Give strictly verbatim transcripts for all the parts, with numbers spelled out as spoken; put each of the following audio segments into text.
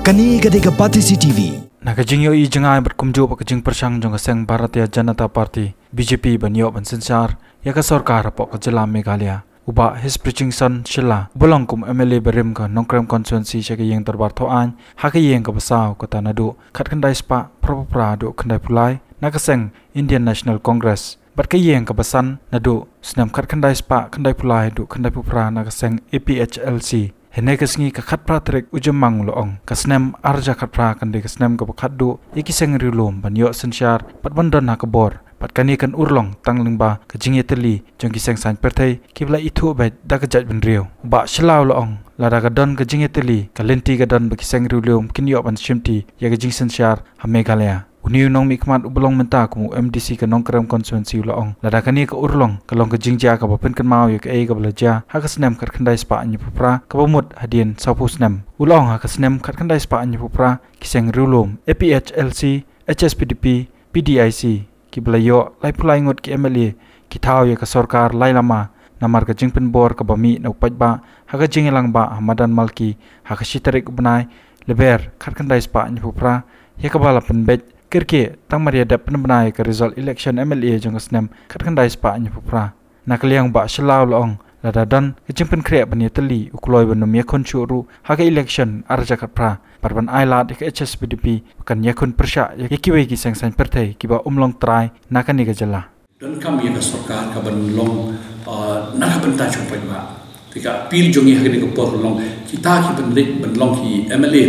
Kane ka dei ka Batesi T V. Na ka jingïohi jngai bad kumjuh bad ka jingpyrshang jong ka seng Bharatiya Janata Party, B J P, ban ïoh ban synshar ïa ka sorkar hapoh ka jylla Meghalaya, u Bah Hisprijingson Shylla, uba long kum M L A barim ka Nongkrem Constituency sha ka ïing dorbar Thawaiñ, ha ka ïing kaba saw kata naduh khatkhyndai spah phra phew phra haduh khyndai phew lai, na ka seng Indian National Congress. Bad ka ïing kaba san naduh snem khatkhyndai spah khyndai phew lai haduh khyndai phew phra na ka seng A P H L C. Hynne ka sngi ka khatphra tarik u Jymmang u la ong, ka snem ar hajar khatphra kan dei ka snem kaba khatduh ïa ki seng riewlum ban ïoh synshar bad ban don ha ka bor. Bad kane kan urlong tang lyngba ka jingïatylli jong ki seng saiñ pyrthei kiba la ithuh beit da ka jaitbynriew. U Bah Shylla u la ong, lada ka don ka jingïatylli, ka lynti ka don ba ki seng riewlum kin ïoh ban shimti ïa ka jingsynshar ha Meghalaya. Une u nongmihkhmat uba long mynta kum u M D C ka Nongkrem Constituency u la ong, lada kane ka urlong ka long ka jingjia kaba pynkynmaw ïa kaei kaba la jia ha ka snem khatkhyndai spah hynñiew phew phra kaba mut hadien saw phew snem. U la ong, ha ka snem khatkhyndai spah hynñiew phew phra ki seng riewlum A P H L C, H S P D P, P D I C, kiba la ïoh lai phew lai ngut ki M L A, ki thaw ïa ka sorkar lai lama namar ka jingpynbor kaba mih na u paidbah ha ka jingïalang bah ha madan Malki ha ka shi tarik u bnai Lber khatkhyndai spah hynñiew phew phra, ïa kaba la pynbeit kyrkieh tang mar ïa dep pynbna ïa ka result election M L A jong ka snem khatkhyndai spah hynñiew phew phra. Na ka liang u Bah Shylla u la ong, lada don ka jingpynkhreh ban ïatylli, u kloi ban ym ïakhun shuh ruh ha ka election ar hajar khatphra, bad ban ailad ïa ka H S P D P ba kan ïakhun pyrshah ïa kiwei ki seng saiñ pyrthei kiba ym long trai na kane ka jylla. Donkam ïa ka sorkar kaban long, ah, na ka bynta jong paidbah. Te ka appeal jong ngi ha kane ka por ka long, kita kiban leit ban long ki M L A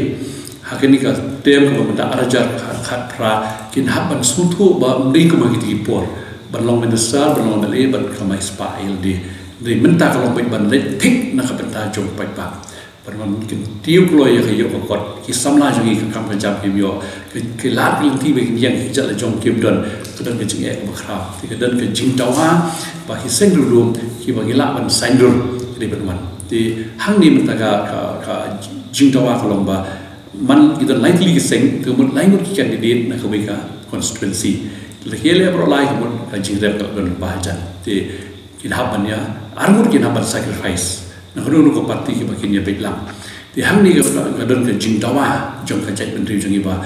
ha kane ka term kaba mynta ar hajar khatphra kin hap ban sngewthuh ba ym dei kum ha kiti ki por ban long minister, ban long M L A, ban kamai spah ïa lade. Dei mynta ka long beit ban leit thik na ka bynta jong paidbah. Ban wan kyntiew kloi ïa ka ïoh ka kot, ki samla jong ngi ka kam ka jam kim ïoh, ki, ki lad ki lynti ba kin ïeng, ki jait la jong kim don, ka don ka jingeh kaba khraw. Te ka don ka jingdawa ba ki seng riewlum kiba ngi lah ban saiñdur ki dei ban wan. Te hangne mynta ka, ka, ka jingdawa ka long ba man ki don lai tylli ki seng, ka mut lai ngut ki candidate na kawei ka constituency. Te lada ki leh baroh lai ka mut ka jingrem ka la don ba hajan. Te kin hap ban ïa, arngut kin hap ban sacrifice na kano kano ka party kiba kin ïa beit lang. Te hangne ka, ka don ka jingdawa jong ka jaitbynriew jong ngi ba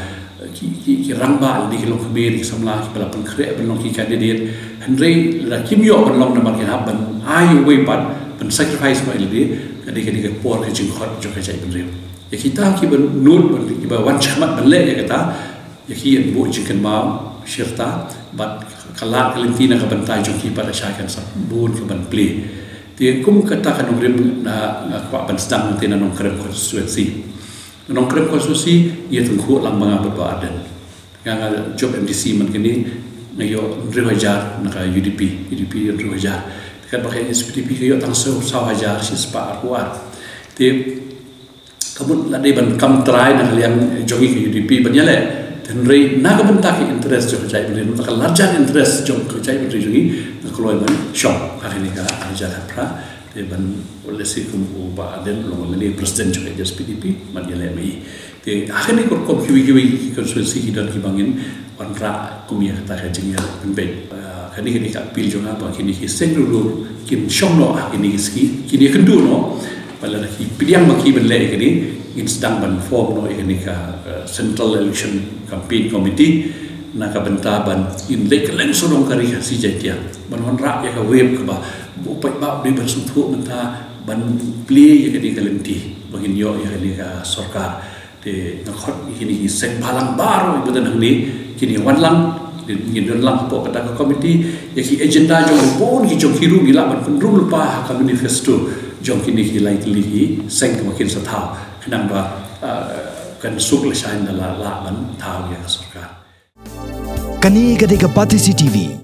ki, ki, ki rangbah lane ki longkmie, ki samla kiba la pynkhreh ban long ki candidate, hynrei lada kim ïoh ban long namar kin hap ban ai uwei pat ban sacrifice noh ïa lade, ka dei, ka dei ka por ka jingkhot jong ka jaitbynriew. Ïa kita kiba nud ban, kiba wan shakhmat ban leh ïa kata, ïa ki yn buh jingkynmaw shirta bad ka lad ka lynti na ka bynta jong ki pat lashai kan sa bun kaban plie. Te kum kata ka nongrim nga, nga kwah ban sdang te na Nongkrem constituency. Na Nongkrem constituency ngi ïa tyngkhuh lang ba nga bad Bah Ardent. Nga, nga jop M D C man kane, nga ïoh hynriew hajar na ka U D P, U D P hynriew hajar. Te katba ka H S P D P ka ïoh tang saw, saw hajar shi spah arphew ar. Te ka mut la dei ban kam trai na ka liang jong ngi ka U D P ban ïaleh. Hynrei na ka bynta ka interest jong ka jaitbynriew, na ka larger interest jong ka jaitbynriew jong ngi, nga kloi ban shong ha kane ka ar hajar khatphra. Te ban, let's say, kum u Bah Ardent u long u president jong ka H S P D P, ban ïaleh ma i. Te ha kane ka rukom kiwei kiwei ki constituency ki don kiba ngin wanrah kum ïa kata ka jingïapynbeit. Ah, kane, kane ka appeal jong nga ba kine ki seng riewlum kin shong noh ha kine ki sngi, kin ïakynduh noh. Ba lada ki pdiang ba ki ban leh ïa kane, ngin sdang ban form noh ïa kane ka, eh, Central Election Campaign Committee na ka bynta ban ngin leit kylleng sawdong ka Ri Khasi Jaiñtia ban wanrah ïa ka wave kaba u paidbah u dei ban sngewthuh mynta, ban plie ïa kane ka lynti ba ngin ïoh ïa kane ka sorkar. Te nga khot ïa kine ki seng bhalang baroh kiba don hangne kin ïa wan lang, ngin don lang hapoh kata ka committee. Ïa ki agenda jong bun ki jong ki ruh ngi lah ban pynrung lypa ha ka manifesto jong kine ki lai tylli ki seng kaba kin sa thaw, khnang ba, ah, kan suk lashai ynda la lah ban thaw ïa ka sorkar. Kane ka dei ka Batesi T V.